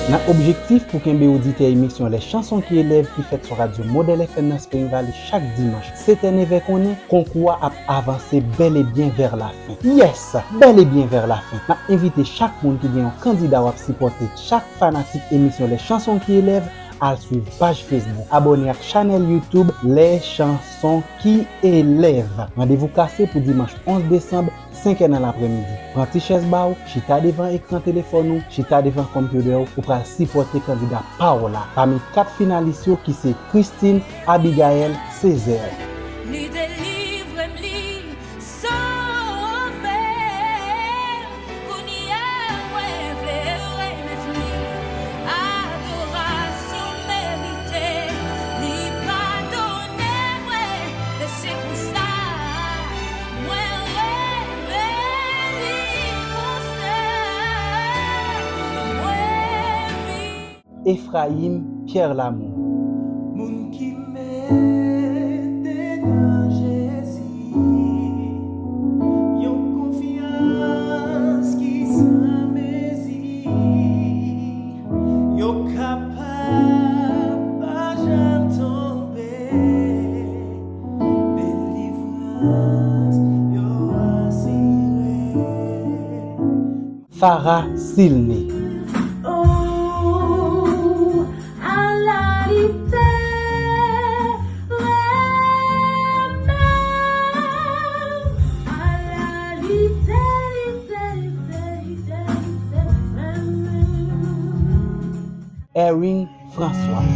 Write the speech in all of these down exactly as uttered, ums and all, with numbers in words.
Nan objektif pou kenbe oditè emisyon Les Chansons qui Élèvent ki fèt sou radyo Modèl F M nan Spring Valley chak dimanch, sèt è, nèf è konnen, konkou a ap avanse bèl e byen vè la fen. Yes! Bèl e byen vè la fen. N ap envite chak moun ki gen yon kandida w ap sipòte, chak fanatik emisyon Les Chansons qui Élèvent, al swiv paj Facebook, abòne ak chanèl YouTube Les Chansons qui Élèvent. Randevou kase pou dimanch onz desanm, senk è nan lapremidi. Pran ti chèz ba w, chita devan ekran telefòn ou, chita devan konpitè w, ou pral sipòte kandida pa w la, pami kat finalis yo ki se Christine Abigail Césaire. Li delivre m, li sove m, kounye a mwen vle remèt li adorasyon merite. Li padone mwen, e se pou sa mwen renmen li konsa. Mwen vin Ephraïm Pierre Lamour. Moun ki mete nan Jezi yon konfyans ki san mezi, yo kapab pa janm tonbe, delivrans yo asire. Farah Silny. Oh, ala li te renmen m, ala li te, li te, li te, li te, li te renmen m. Erwin François.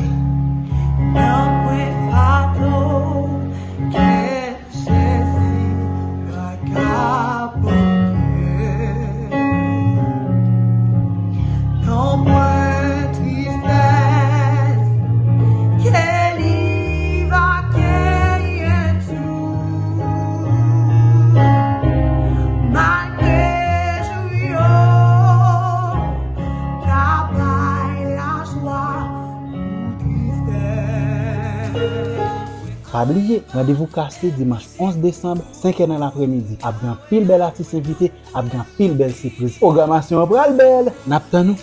Nan pwen fato ke Jezi pa ka pote. Nan pwen tristès ke li va genyen tou. Malgre jou yo ka bay lajwa ou tristès. Pa bliye, randevou kase dimanch onz desanm, senk è nan lapremidi. Ap gen anpil bèl atis envite, ap gen anpil bèl sipriz. Pwogramasyon an pral bèl! N ap tann ou!